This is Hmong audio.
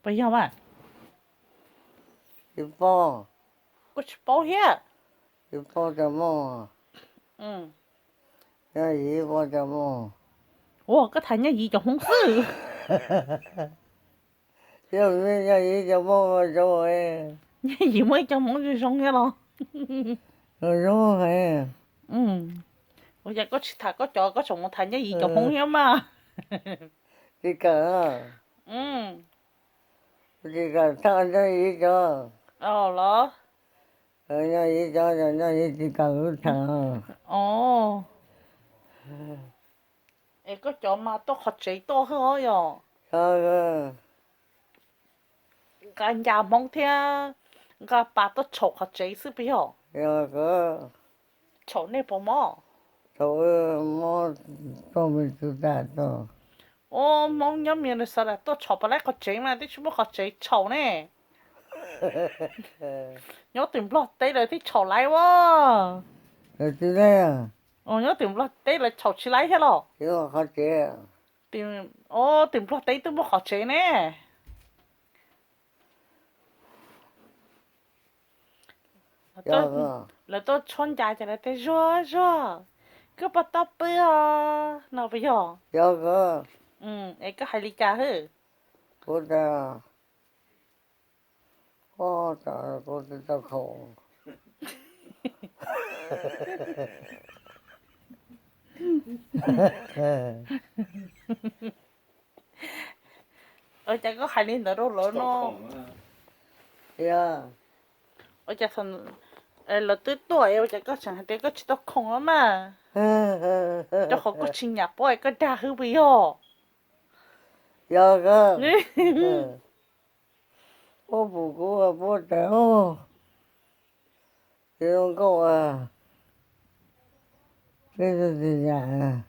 Puas yog mas? Tsis paub. Kuj tsis paub thiab. Tsis paub cov Hmoob. Nyob yim paub cov Hmoob. Ua koj tham nyob yim cov Hmoob xwb. Yog nyob yim cov Hmoob zoo. Nyob yim muaj ib co Hmoob zoo zoo thiab los? Zoo heev. Ua cas koj tsis tham koj cov, koj tseem mus tham nyob yim cov Hmoob thiab mas? Tsis kawm. Tsis kawm tham nyob yim cov. Los nyob yim cov, nyob yim tsis kawm tham. Es koj cov mas tuaj qhov tsev tuaj xwb os yog? Nqa ncas Hmoob thiab nqa pas tuaj tshaum qhov tsev xwb puas yog? Tshaum nej puas mob? Ua Hmoob nyob Minnesota tuaj tshaum puas laib qhov tsev mas twb tsis muaj qhov tsev tshaum ne. Nyob tim Nplog teb lawv thiaj tshaum laib ua. Nyob tim Nplog teb lawv tshaum tsis laib thiab los? Tim Nplog teb twb muaj qhov tsev ne. Lawv tuaj tshuab ncas ces lawv tias zuag zuag, koj puas tau pw os no puas yog? Es koj hais li cas hwb? Ua cas koj hais li ntawd rau lawv no? Ua cas lawv twb tuaj ua cas koj tseem hais tias koj tsis tau khoom los mas? Rau qhov koj tsis nyiam pob es koj dag hwb puas yog? Yog, puab pum kuv puab tes, tes zoo nkauj, peb tsis nyiam.